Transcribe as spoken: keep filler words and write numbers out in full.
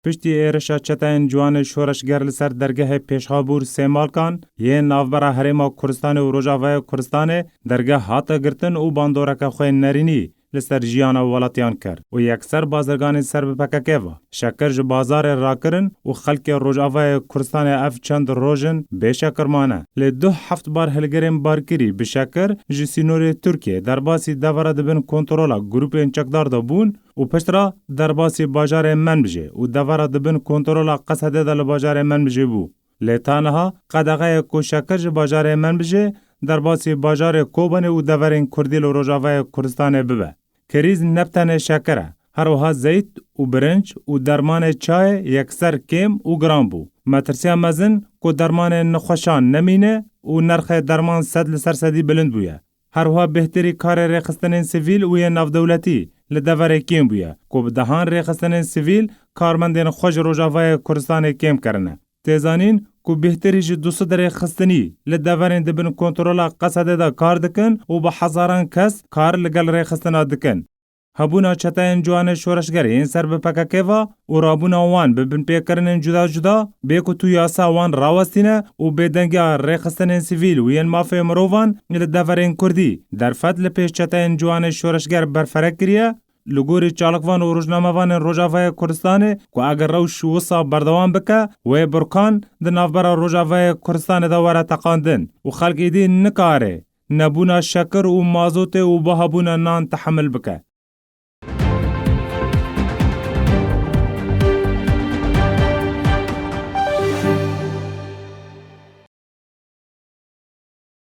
Piştî êrişa çeteyên ciwanê şoreşger li ser dergehê pêşhabûr Sêmalkan yên navbera Herêma Kurdistanê û Rojavaya Kurdistanê, dergeh hate girtin û bandoreke xwe yên nerînî li ser jiyana welatiyan kir û yekser bazirganên ser bi P K K ve şekir ji bazarê rakirin û xelkê Rojavayê Kurdistanê ev çend roj in bê şekir mane. Lê du heft bar hilgirên barkirî bi şekir ji sînorê Tirkiyê derbasî devera di bin kontrola grûpên çekdar de bûn û piştre derbasî bajarê Menbijê û devera di bin kontrola Qesedê de li bajarê Menbijê bû. Lê ta niha qedexeyê ku şekir ji bajarê Menbijê derbasî bajarê Kobanê û deverên Kurdî li Rojavayê Kurdistanê bibe. Krîz ne bi tenê şekir e, her wiha zeyt û birinc û dermanê çayê yekser kêm û giran bû. Metirsiya mezin ku dermanê nexweşan nemîne û nerxê derman sed li ser sedî bilind bûye. Her wiha bêhtirî karê rêxistinên sivîl û yên navdewletî li deverê kêm bûye, ku bi dehan rêxistinên sivîl karmendên xwe ji Rojavayê Kurdistanê kêm kirine. Tê zanîn ku bêhtirî ji du sed rêxistinî li deverên di bin kontrola Qesedê de kar dikin û bi hezaran kes kar li gel rêxistina dikin. Hebûna çeteyên ciwanê şoreşger yên ser bi P K K ve û rabûna wan bi binpêkirinên cuda cuda bê ku tu yasa wan rawestîne û bêdengiya rêxistinên sivîl û yên mafê mirovan li deverên Kurdî derfet li pêş çeteyên ciwanê şoreşger berfireh kiriye, li gorî çalakvan û rojnamevanên Rojavayê Kurdistanê ku eger rewş wisa berdewam bike, wê burkan di navbera Rojavayê Kurdistanê de were teqandin û xelk êdî nikare nebûna şekir û mazotê û bihabûna nan tehemil bike.